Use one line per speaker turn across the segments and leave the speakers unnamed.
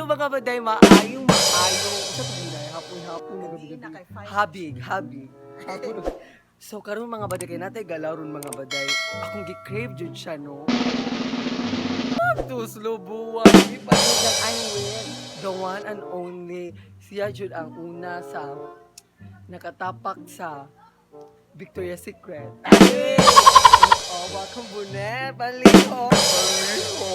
mga baday, maayong maayong. Sa tuginay, hapon-hapon,
Gabi na
gabi-gabi.
kay 5.
Habig, habig. Hapon. So karon, mga baday, kay natay galaw ron, mga baday. Akong gi-crave jud siya, no. Tuslob Buwa. Ipanood I'm with the one and only. Siya jud ang una sa nakatapak sa Victoria's Secret. Ay! Oh, welcome, Bunet. Baliho. Baliho.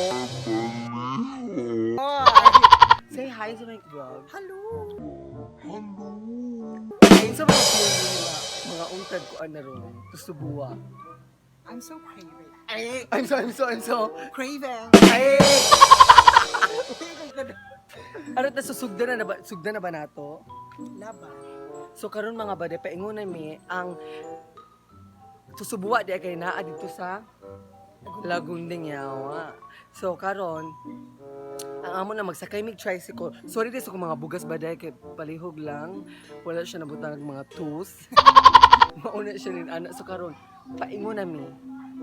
Say hi to my vlog.
Hello!
Ay, sa mga feel mo nila, mga untad ko ana ron, Tuslob Buwa.
I'm so craving.
Ay, I'm so, I'm so, I'm so.
Craving!
Ay! Ano na susugda na, na ba, sugda na ba nato?
Laban.
So karon, mga baday, paingon na mi ang Tuslob Buwa di kay naa dito sa Lagunding Yawa. So karon ang amo na magsakay mig tricycle. Sorry din sa kung mga bugas, baday, kay palihog lang. Wala siya nabutang og mga tools. Mauna siya rin ana. So karon paingon na mi.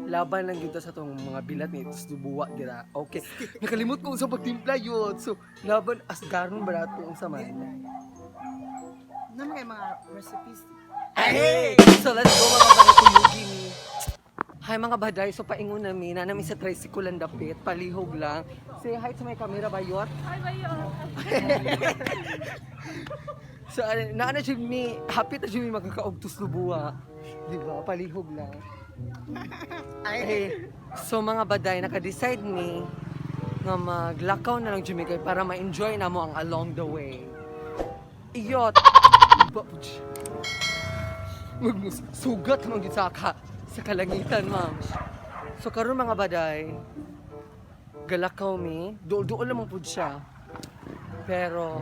Laban lang gyud ta sa tong mga bilat ni Tuslob Buwa dira. Okay. Nakalimot ko sa pagtimpla yun. So laban as garon ba nato unsa man.
Naman kay mga recipes.
Ay! So let's go, mga baday, kuyugi mi. Hi, mga baday, so paingon nami, na namin sa tricycle ang dapit, palihog lang. Say hi to my camera, bayot.
Hi, bayot.
So ano, naana jud mi, happy ta jud mi magkakaog Tuslob Buwa. Di ba? Palihog lang. Ay. So mga baday, naka-decide mi nga maglakaw na lang jud mi kay para ma-enjoy na mo ang along the way. Iyot. Sugat man gyud sa kalangitan, ma'am. So karon, mga baday, galakaw mi, duol-duol lamang pud siya. Pero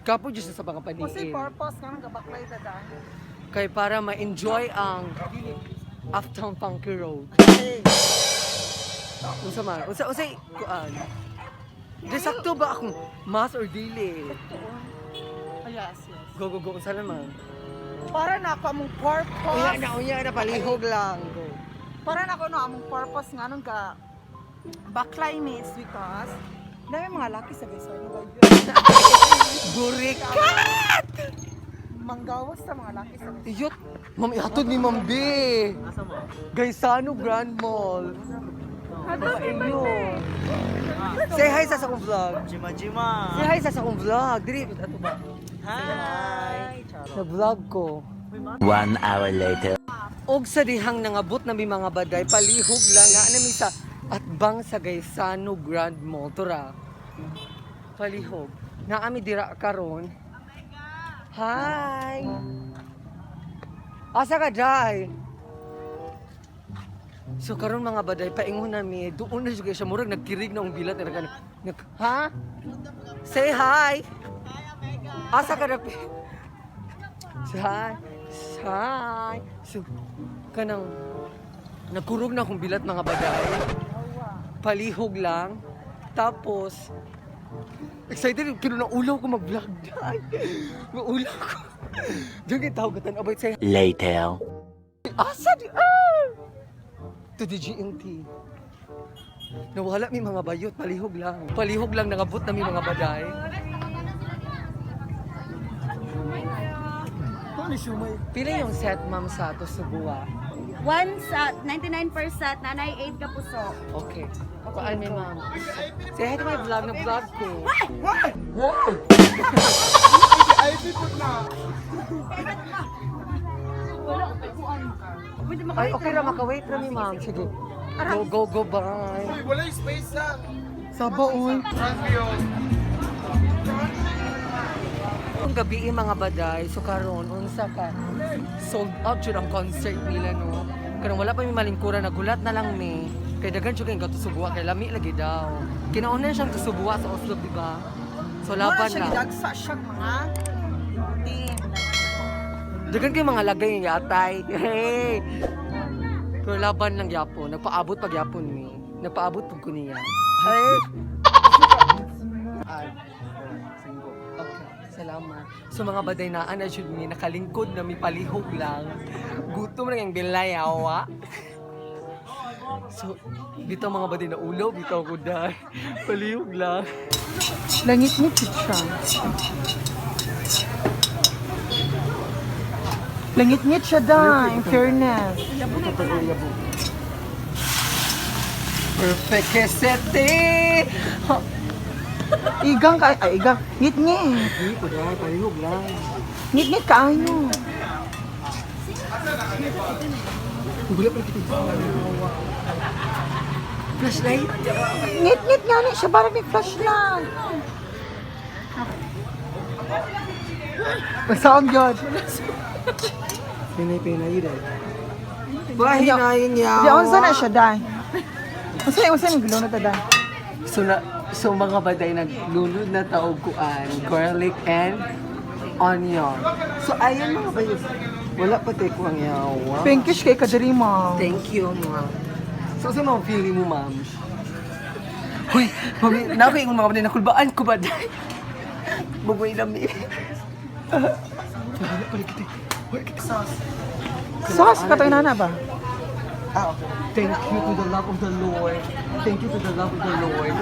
kapo jud siya sa mga
Kasi
paniin.
purpose nga nang gabaklay dada.
Kay para ma-enjoy ang Uptown Funky Road. Unsa man? Unsa unsay kuan? Di sakto ba akong mass or dili?
Oh, yes.
Go, go, go, unsa naman?
Para na ako among purpose.
Unya na, palihog lang. Go.
Para na ako no among purpose nga nang ga baklay mi is because dami mga laki sa gaysa no ba?
Burikat!
Manggawas sa mga laki sa gaysa.
Iyot, ma'am, ihatod ni Ma'am B. Gaisano Grand Mall.
Hatod ni
Inyo. Say hi sa akong vlog.
Jima Jima.
Say hi sa akong vlog. Diri, ato ba?
Hi.
Nag-vlog ko.
One hour later.
Og sa dihang nangabot na mi, mga baday, palihog lang na nami sa atbang sa Gaisano Grand Mall. Tura. Palihog. Naami dira karon. Hi. Asa ka day? So karon, mga baday, paingon nami, doon na siya murag nagkirig na ang bilat nag, nag, ha? Say hi. Asa ka na? Say hi. Hi. So kanang nagkurog na akong bilat, mga baday. Palihog lang. Tapos excited pero naulaw ko mag-vlog. Ay, maulaw ko. Diyan kay tawag katan abay say
Later.
Asa di ah! To the GNT. Nawala mi, mga bayot, palihog lang. Palihog lang nangabot na mi, mga baday. Pila yung set, ma'am, sa Tuslob Buwa?
One sa 99 per set, nanay 8 ka puso.
Okay. Kuan mi, ma'am. Say hi to my vlog na vlog ko.
Pwede
Ay, okay ra, maka-wait ra mi, ma'am. Sige. Go, go, go, bye.
Uy, wala yung space lang.
Saba, uy.
Front view.
Kung gabi eh, mga baday, so karon unsa ka sold out jud ang concert nila, no. Karon wala pa mi malingkuran, nagulat na lang mi. Kay daghan jud kay Tuslob Buwa kay lami lagi daw. Kinauna siyang Tuslob Buwa sa Oslo, di ba? So
Mura
laban
siya
na.
gidagsa siyang mga team.
Daghan kay mga lagay nga yatay. Hey. Pero laban lang gyapon, nagpaabot pag gyapon mi. Nagpaabot pug ko niya. Hey. Ay. Okay, salamat. So mga baday na ana jud mi nakalingkod na mi palihog lang. Gutom na yung bilay awa. So, dito mga baday na ulo, bitaw ko dahil. Palihog lang.
Langit-ngit siya. Langit-ngit siya da, in fairness.
Perfect kesete!
Igang ka, ay igang. Ngit-ngit.
Hindi ko dahil, palihog lang.
Ngit-ngit kaayo.
Wala pa kita. Flashlight?
Ngit-ngit nga ni siya, parang may flashlight. Masound yun.
Pinay-pinay dahil. Bahinayin niya.
Di, unsa na siya, day? Unsa yung gulo na ta, day?
So, na, so mga baday, naglulod na taog kuan, garlic and onion. So, ayan mga baday. Wala pa tayo kuang yawa.
Pinkish kay kadiri mo.
Thank you, ma'am. So, sa mga feeling mo, ma'am? Huy, mami, nakaingon mga baday, nakulbaan ko ba, day? Bugoy lami. Wala pala kita. Wala kita.
Sauce ka tayo nana ba?
Ah, okay. Thank you to the love of the Lord. Thank you to the love of the Lord.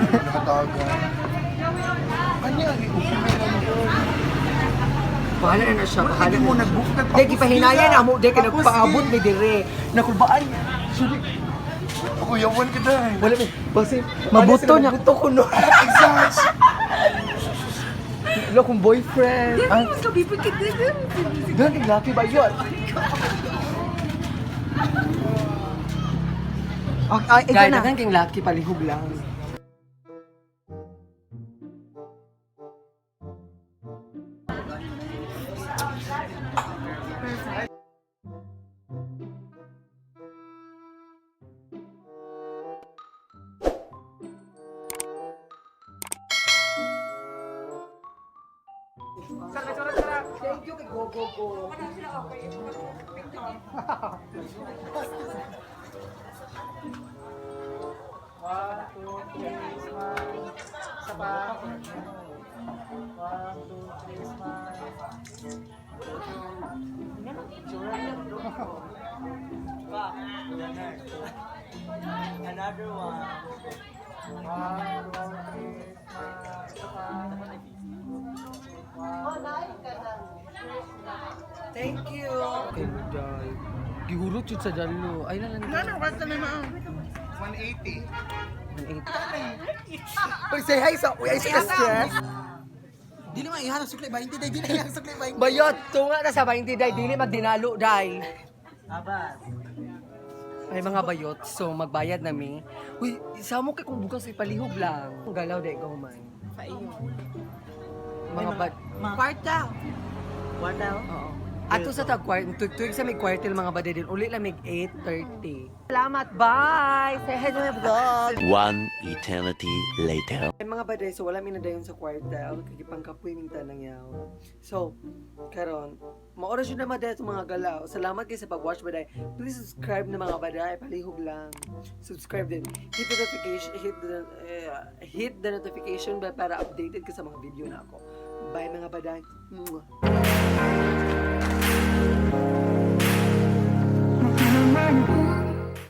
Bahala na na siya. Bahala na.
Nag-book,
Dahil gipahinayan na mo, dahil ka nagpaabot may dire. Nakulbaan. Sorry.
Kuyawan ka dahil.
Wala may, basi,
Mabuto niya.
Mabuto ko no. Wala kong boyfriend. Ay, doon kay Lucky ba yun?
Okay, ay, ikaw
Dahil
na.
daghan kay Lucky, palihog lang. Thank you kay Go Go Go.
One, two, three, smile. Isa pa. One, two, three, smile. Another one. One, two, three, smile. Isa pa. One,
Thank you. Okay, Day. Gihurot yun sa dalo. Ay, na lang.
Ano, kasta may mga...
180.
Pag say hi sa, uy, ay sa stress.
Dili man ihanap sukli 20 day, dili ihanap sukli 20.
Bayot, tunga na sa 20 day, dili magdinalo day.
Abas.
Ay mga bayot, so magbayad nami. Uy, isa mo kay kung bukas ipalihog lang. Ang galaw day ikaw man. Mga bad.
Kwarta.
Quartal.
Oo. Ato sa tag kwart, tuig sa may kwartel mga baday din, uli lang mig 8:30. Salamat, bye! Say hi to my vlog!
One eternity later.
Ay, mga baday, so wala mi nadayon sa kwartel, kay gipangkapoy ming tanang yaw. So, karon, maoras yun na maday itong mga galaw. Salamat kayo sa pag-watch baday. Please subscribe na mga baday, palihog lang. Subscribe din. Hit the notification, hit the notification bell para updated ka sa mga video na ako. Bye mga baday. Mwah.